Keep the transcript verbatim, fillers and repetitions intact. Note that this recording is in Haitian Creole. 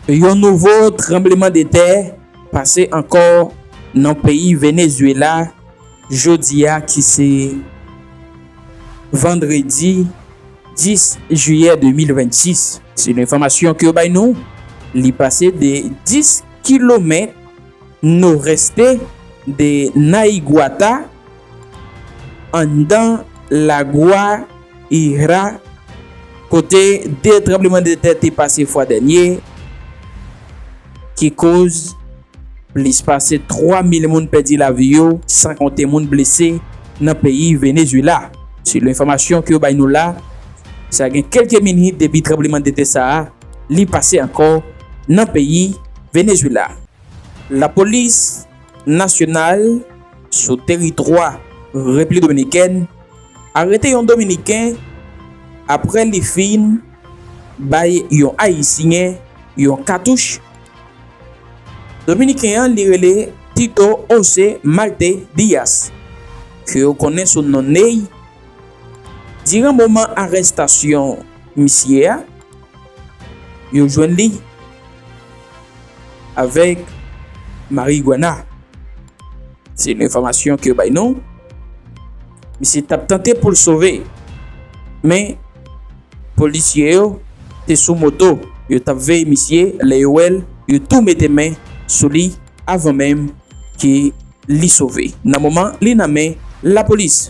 Yon nouvo tranblemanntè pase ankò nan peyi Venezuela jodi a ki se vandredi dis jiyè de mil vennsis. Selon enfòmasyon ke yo bay nou, li pase de dis kilomèt noreste de Naiguatá anndan Lagua Ira, kote de tranblemanntè te pase fwa dènye ki koz plis pase twa mil moun pèdi lavi yo, san konte moun blese nan peyi Venezuela. Selon enfòmasyon ke yo bay nou la, sa gen kèlke minit depi tranblemanntè sa a li pase ankò nan peyi Venezuela. Lapolis nasyonal sou teritwa Repiblik Dominikèn arete yon Dominiken apre li fin bay yon Ayisyen yon katouch. Dominiken an li rele Tito José Marte Díaz, ke yo konnen sou non Ney. Diran moman arestasyon misye a, yo jwenn li avèk marigwana. Se yon enfòmasyon ke yo bay nou. Misye t ap tante pou l sove, men polisye yo te sou moto, yo t ap veye misye. Lè yo wè l, yo tou mete men sou li avan menm ke li sove. Nan moman, li nan men lapolis.